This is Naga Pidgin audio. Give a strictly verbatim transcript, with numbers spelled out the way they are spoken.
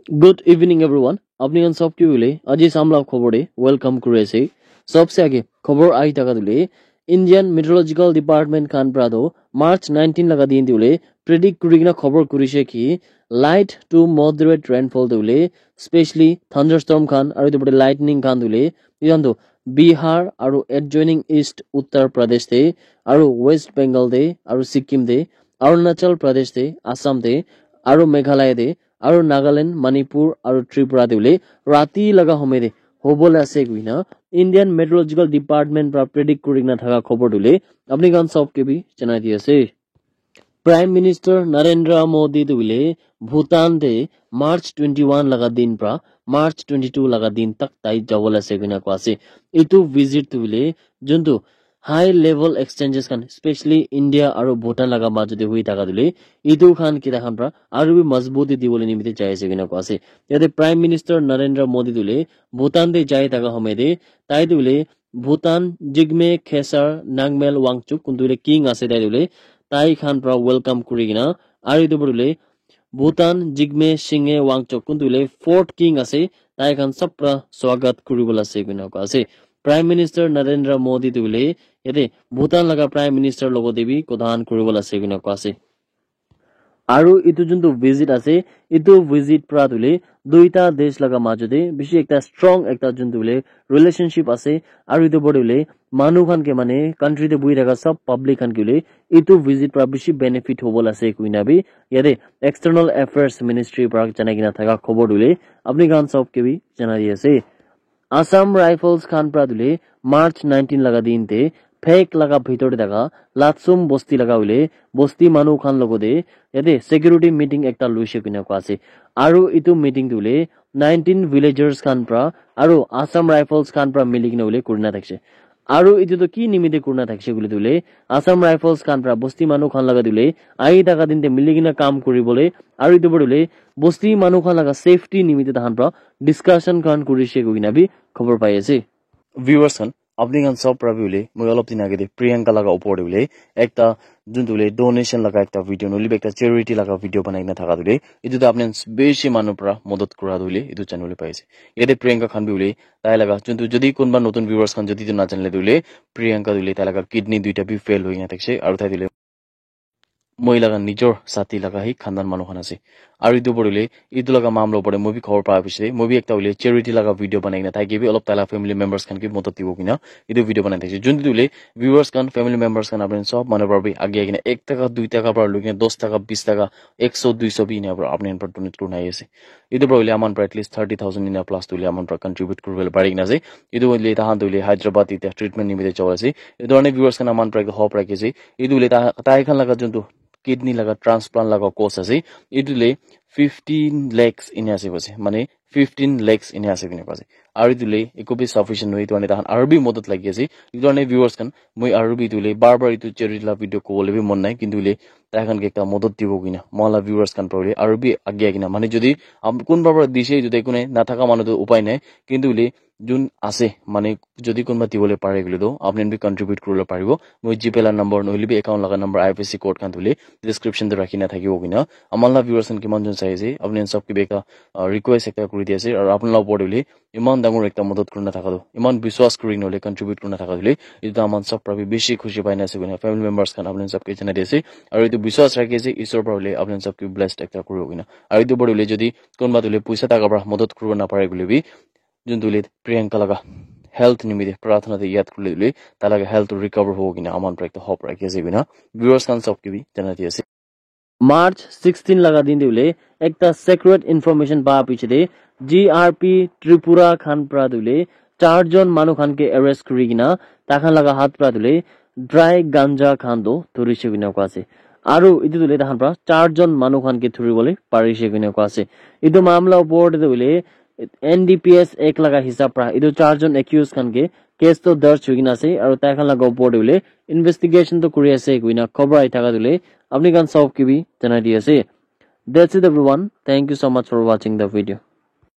Good evening everyone. Apni khan sob ke bole aji samla khobor de welcome kuri ase. Sobse age khobor ahi thaka dule Indian Meteorological Department khan pra do March nineteen laga din dule predict kuri kena khobor kurise ki light to moderate rainfall dule, specially thunderstorm khan aru etu pore lightning khan dule, iyan do Bihar aru adjoining East Uttar Pradesh te aru West Bengal te aru Sikkim te, Arunachal Pradesh te, Assam te aru Meghalaya te aru Nagaland, Manipur aru Tripura te bole rati laga homoy te hobole ase koina Indian Meteorological Department pra predict kuri kena thaka khobor dule apni khan sob ke bi janai di ase. Prime Minister Narendra Modi tu bole Bhutan te March twenty-one laga din pra March twenty-two laga din tak tai jabole ase koina koa ase. Etu visit tu bole juntu high level exchanges khan, specially India aru Bhutan laga majo te hui thaka dule, etu khan kita khan pra aru bi mazbut te dibole nimite jai ase koina koa ase. Yate Prime Minister Narendra Modi tu bole Bhutan te jai thaka homoy te tai tu bole Bhutan Jigme Khesar Nangmel Wangchuk kuntu bole king ase tai tu bole tai khan pra welcome kuri kena aru etu pore bole Bhutan Jigme Shinge Wangchuk kuntu bole fourth king ase, tai khan sob pra swagat kuri bola ase koina koa ase. Prime Minister Narendra Modi tu bole yate Bhutan laga Prime Minister logo te bi kotha khan kuri bola ase koina koa ase. Aru etu juntu visit ase, etu visit pra tu bole duita desh laga majo te bishi ekta strong ekta juntu bole relationship ase. Aru etu pore bole manu khan ke mane country te buhi thaka sob public khan ke bole etu visit pra bishi benefit hobo la ase koina bi yate External Affairs Ministry pra janai kena thaka khobor dule apni khan sob ke bi janai di ase. Assam Rifles khan pra dule March nineteen laga din te phek laga bhitor te thaka Latsum bosti laga hoile bosti manu khan logo te yate security meeting ekta luise koina koa ase. Aru etu meeting tu hoile nineteen villagers khan pra aru Assam Rifles khan pra mili kena hoile kurina thakise. Aru etu tu ki nimite kurina thakise koile tu hoile Assam Rifles khan pra bosti manu khan laga tu hoile ahi thaka din te mili kena kam kuribole aru etu pore hoile bosti manu khan laga safety nimite tahan pra discussion khan kurise koina bi khobor pai ase. Viewers khan, apni khan sob pra bi hoile moi olop din age te Priyanka laga upor te hoile ekta juntu hoile donation laga ekta video nohoile bi ekta charity laga video banai kena thaka tu hoile etu tu apni khan bishi manu pra madad kura tu hoile etu janibole pai ase. Yate Priyanka khan bi hoile tai laga juntu jodi kunba notun viewers khan jodi tu najanile tu hoile Priyanka tu hoile tai laga kidney duita bi fail hoi kena thakise aru tai tu hoile moi laga nijor sati laga hi khandan manu khan ase. Aru etu pore hoile etu laga mamla opor te moi bi khobor pa bishi moi bi ekta hoile charity laga video banai kena tai ke bi olop tai laga family members khan ke bi madad dibo koina etu video banai thakise. Juntu tu hoile viewers khan, family members khan apni khan sob manu pra bi age kena ek taka, dui taka pra loi kena dos taka, bis taka, ekso, duiso bi ena pra apni khan pra donate kurina ahi ase. Etu pra hoile aman pra at least thirty thousand ena plus tu hoile aman pra contribute kuribole pari kena ase. Etu hoile tahan tu hoile Hyderabad etiya treatment nimite jabo ase. Etu karne viewers khan aman pra ekta hope rakhi ase. Etu hoile ta-, tai khan laga juntu kidney laga transplant laga cost ase. Etu hoile fifteen lakhs ena ase koise. Mane fifteen lakhs ena ase koina koa ase. Aru etu hoile eku bi sufficient nohoi, etu karne tahan aru bi madad lagi ase. Etu karne viewers khan, moi aru bi etu hoile bar bar etu charity la video kobole bi mon nai, kintu hoile tai khan ke ekta madad dibo koina moi la viewers khan pra hoile aru bi age ahi kena mane jodi am-, kunba pra dise etu te eku nai, nathaka manu tu upai nai, kintu hoile jun ase mane jodi kunba dibole pare koile tu apni khan bi contribute kuribole paribo. Moi GPay la number nohoile bi account laga number, I F S C code khan tu hoile description te rakhi na thakibo koina. Aman la viewers khan kiman jon sai ase, apni khan sob ke bi ekta, ah, request ekta kuri di ase aru apni la upor te hoile eman dangor ekta madad kurina thaka tu, eman biswas kuri na hoile contribute kurina thaka tu hoile etu tu aman sob pra bi bishi khushi pai na ase koina family members khan apni khan sob ke janai di ase. Aru etu biswas rakhi ase Isor pra hoile apni khan sob ke blessed ekta kuribo koina. Aru etu pore hoile jodi kunba tu hoile poisa taka pra madad kuribo na pare koile bi juntu hoile Priyanka laga health nimite prathana te yad kurile hoile tai laga health tu recover hobo koina aman pra ekta hope rakhi ase koina viewers khan sob ke bi janai di ase. March sixteen laga din te hoile ekta secret information pa piche te G R P Tripura khan pra tu hoile char jon manu khan ke arrest kuri kena tai khan laga hath pra tu hoile dry ganja khan tu dhurise koina koa ase. Aru etu tu hoile tai khan pra char jon manu khan ke dhuribole parise koina koa ase. Etu mamla upor te tu hoile N D P S Act laga hisab pra etu char jon accused khan ke case tu darj hoi kena ase aru tai khan laga upor te hoile investigation tu kuri ase koina khobor ahi thaka tu hoile apni khan sob ke bi janai di ase. That's it everyone. Thank you so much for watching the video.